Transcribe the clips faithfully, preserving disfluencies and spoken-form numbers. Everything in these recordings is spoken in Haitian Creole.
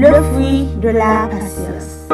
Le fruit de la patience. Si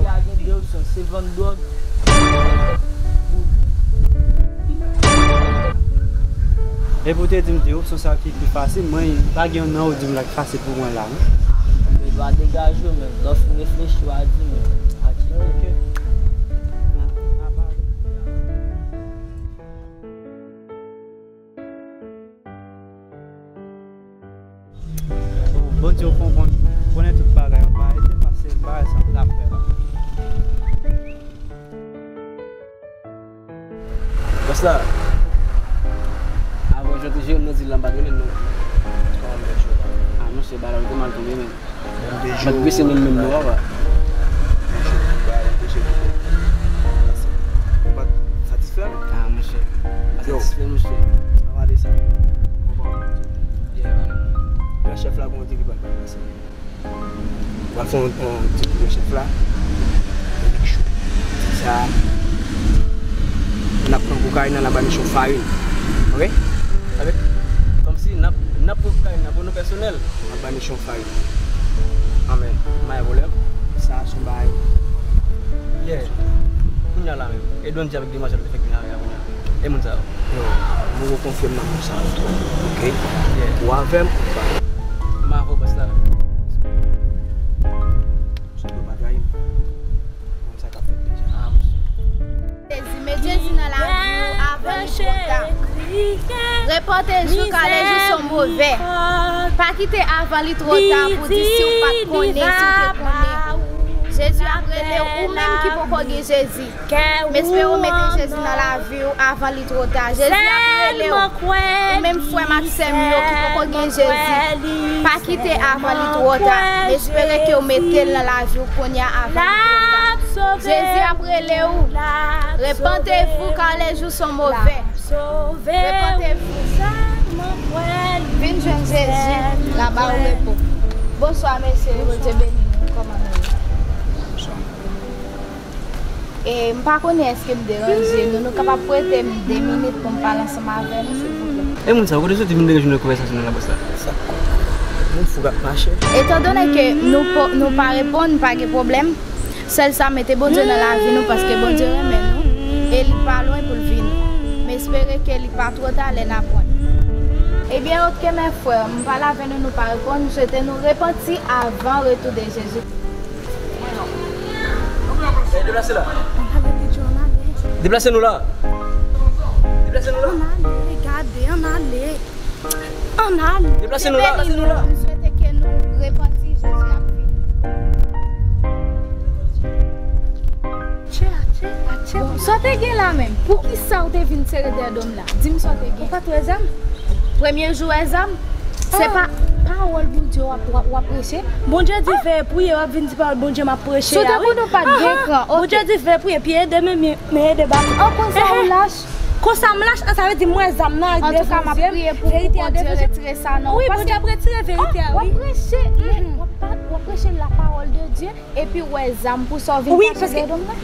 a gen de opsyon, se vann dwòg. Epi w te di m de opsyon sa ki pi fasil, mwen pa gen youn nan yo di m la ki fasil pou mwen la, non. Men pa degaje w, men lè w fin reflechi, w a di m. Ok. Bon, Bondye, ou konn, konnen tout bagay, ou pa ede m, paske m pa wè sa m ta fè la. Bòs la, avan jan te jere m nan zil la, m pa t renmen l non. Kòman m te jere w la? Ah, monchè, bagay la te mal tonbe, men. Bon, m te jere w, m pa t grise menm, menm non, papa. M te jere w, m pa t satisfè m. Ah, monchè, m pa satisfè, monchè. Yo, pa pale de sa. Konprann. Yeah, man. Gran chèf la, gon ti ki pral pase. Pral fè yon, yon ti kou chèf la. Epi chou. Ti sa. N ap pran kokayin nan, n ap bay misye yon farin. Ok? Tande? Kòmsi n ap, n ap pran kokayin nan pou nou pèsonèl. N ap bay misye yon farin. Anmè, m pa gen pwoblèm. Sa se yon bagay. Yeah. Kounye a la menm. E Don di avèk demwazèl ou te fè kounye a la, kounye a. E moun sa yo. Yo, m rekonfime nan moun sa yo tou. Ok? Yeah. Ou avè m, ou pa. M avè w, bòs la. Se do pa trayi m. Konn sa k ap fèt deja. Ah, monchè. Jezi, met Jezi nan lavi w avan li twò ta. Repante jou kale jou son move. Pa kite avan li twò ta pou di si w pa t konnen, si w te konnen. Jezi ap rele w, ou menm ki poko gen Jezi. M espere w mete Jezi nan lavi w avan li twò ta. Jezi ap rele w. Ou menm frè m ak sè m yo ki poko gen Jezi, pa kite avan li twò ta. M espere ke w mete l nan lavi w kounye a avan li twò ta. Jezi ap rele w. Repentez-vous, car les jours sont mauvais. Repentez-vous. Vin jwenn Jezi, l a ba w repo. Bonswa, mesye. Bondye beni nou. Kòman nou ye? E, m pa konnen èske m deranje nou. Nou kapab prete m de minit pou m pale ansanm avè nou, silvouplè? E moun sa yo, kote soti vin deranje nou nan konvèsasyon nou la, bòs la? Sa k ap, moun fou k ap mache. Etandone ke nou po-, nou pa reponn, pa gen pwoblèm. Sèl sa, mete Bondye nan lavi nou, paske Bondye renmen nou. E li pa lwen pou l vini. M espere ke li pa twò ta lè n aprann. Ebyen, oke, mè frè, m pale avè nou, nou pa reponn. M swete nou repanti avan retou de Jezi. Deplase la. Deplase nou la. Deplase nou la. Ann ale, gade, ann ale. Ann ale. Deplase nou la. Deplase nou la. M swete ke nou repanti, Jezi ap vini. Tche, atche, atche. Bon, sa w te gen la menm? Poukisa w te vin sere dèyè do m la? Di m sa w te gen. Ou pa t wè zam? Premye jou wè zam? Se pa pawòl Bondye w ap, w ap, w ap preche? Bondye di veye priye, w ap vin di pawòl Bondye m ap preche a, wi. Si w te konn ou pa t gen kran, oke. Bondye di veye priye, piye de men, men, men ede baton. An, konsa ou lach? Konsa m lach, an, sa vle di m wè zam nan ak de zye m, verite a devanje. Antouka, m ap priye pou Bondye retire sa nan ou. Wi, Bondye ap retire verite a, wi. W ap preche, w ap pa, w ap preche la parole de Dieu. Epi w wè zam pou sa w vin kache dèyè do m nan?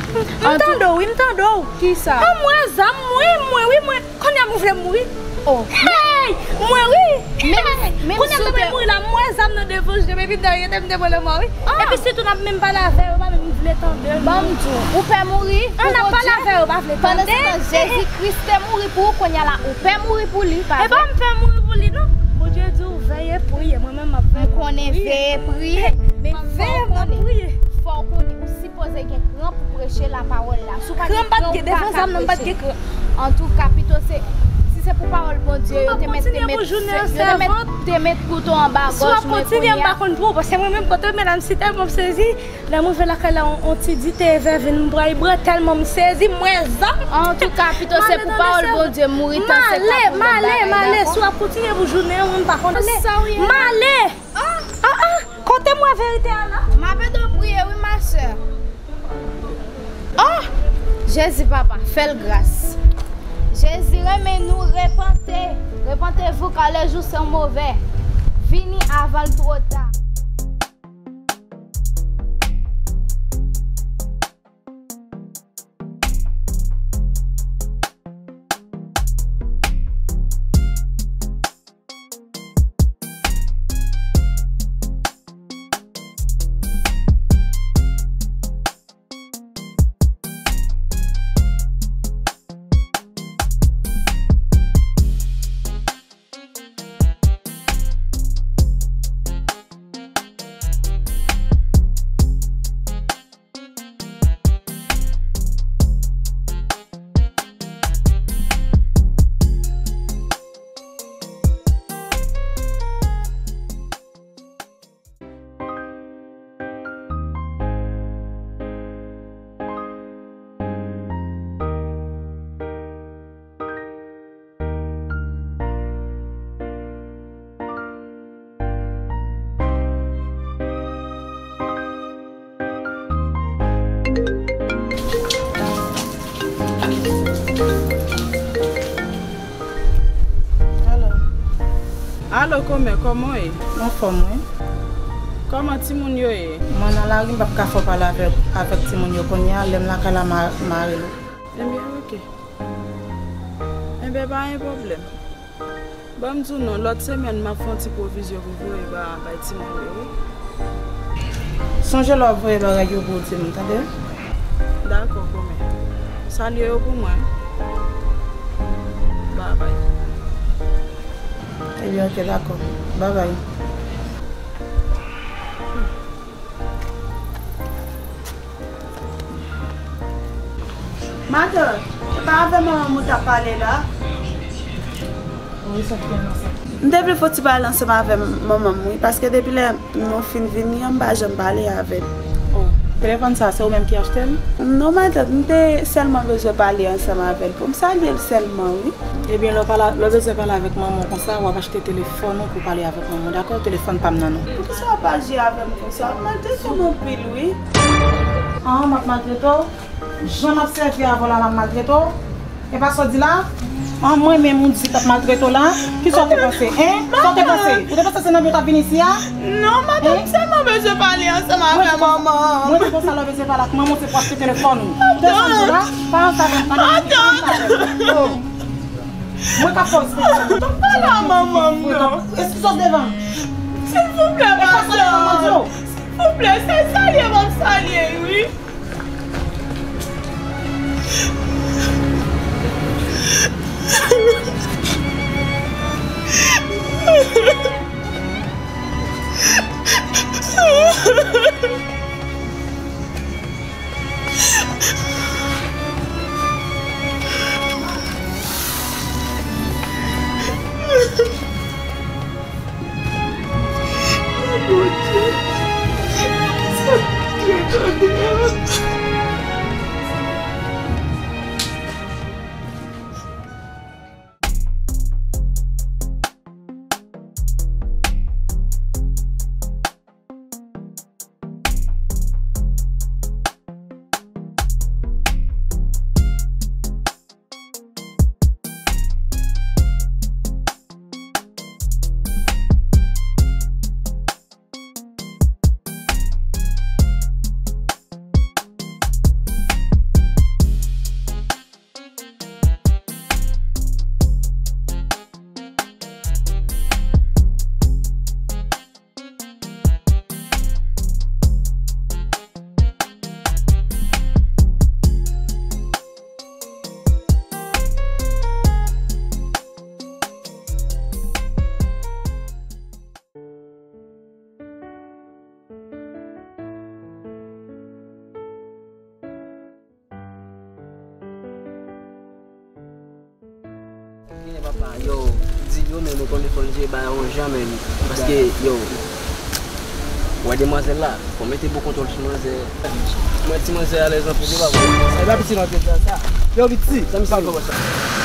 M tande w, wi, m tande w. Kisa? An, m wè zam, wi, mwen, wi, mwen. Kounye a m vle mouri. Oh. Hey! Mwen, wi. Hey! Kounye a m vle mouri la, m wè zam nan devan je m, epi m ta rete m te pran lanmò, wi. Epi sitou n ap menm pale avè yo, pa menm vle tande m. Ban m di w, ou pè mouri pou Bondye. An, n ap pale avè yo, pa vle tande. Pandan se tan, Jezi Kris te mouri pou ou, kounye a la, ou pè mouri pou li, pa vre? E pa m pè mouri pou li, non. Bondye di w veye priye, mwen menm m ap veye priye. M konnen veye priye, men fò w konnen, fò w konnen, ou sipoze gen kran pou preche lapawòl la. Si w pa gen kran, ou pa ka preche. Antouka, pito se, si se pou pawòl Bondye, yo te mèt, te mèt, yo te mèt, te mèt kouto anba gòj mwen kounye a. Si w ap kontinye, m pa konn pou ou, paske mwen menm, kote medam site, mwen sezi. Lè m rive lakay la, on, on ti dite vèvin m pran, li pran tèlman m sezi, m wè zam. Antouka, pito se pou pawòl Bondye mouri, tan se ka pou lòt bagay, dakò? M ale, m ale, m ale, si w ap kontinye pou jounen an, mwen m pa konn ale. M ale! Ah, ah, kote m wè verite a la? M ap ede w priye, wi, ma sè. Oh! Jezi, papa, fè l gras. Jezi renmen nou, repante. Repentez-vous, car les jours sont mauvais. Vini avan l twò ta. Alo, kòmè, kòman w ye? M anfòm, wi. Kòman timoun yo ye? Mwen nan lari, m p ap ka fè w pale avèk, avèk timoun yo kounye a, lè m lakay la, m a, m a rele w. Ebyen, oke. Ebyen, pa gen pwoblèm. Ban m di w non, lòt semèn, m ap fè yon ti pwovizyon pou voye ba, bay timoun yo, wi. Sonje lè w ap voye bagay yo pou w di m, tande? Dakò, kòmè. Salye yo pou mwen. Babay. Ebyen, oke, dakò. Babay. Matant, e pa avè manman m ou t ap pale la? Wi, sa k te nan sa. M te vle fè yon ti pale ansanm avè manman m, wi, paske depi lè nou fin vini an, m pa janm pale avè l. Oh, telefòn sa, se ou menm ki achte l? Non, matant, m te sèlman bezwen pale ansanm avè l pou m salye l sèlman, wi. Ebyen, lè w pale, lè w bezwen pale avèk manman w konsa, w ap achte telefòn ou pou w pale avèk manman w, dakò? Telefòn pa m nan, non. Poukisa w ap aji avè m konsa? W ap maltrete m anpil, wi. An, m ap maltrete w? Jan m ap sèvi avè w la, m ap maltrete w? E pa sa w di la? An, mwen menm ou di k ap maltrete w la? Kisa w te panse, en? Sa w te panse? Ou te panse se nan men w t ap vin isi a? Non, matant, m sèlman bezwen pale ansanm avè manman. Mwen di konsa lè w bezwen pale ak manman w, se pou achte telefòn ou. Ou te santi la? Pa ansanm avè m, pa ansanm avè m. Oh. Mwen k ap fè w eksperyans. Pale a manman m non. Eskize w devan m. Silvouplè, matant. Silvouplè, se salye m ap salye, wi. Genyen papa, yo, di yo, men nou konnen fò n jere bagay yo jan menm. Paske, yo, wè demwazèl la, fò mete bon kontwòl sou manzè. Mwen, ti manzè alèz anpil, li pa bon. E pa piti non, te fè sa. Yo, piti, sa misye kòmanse.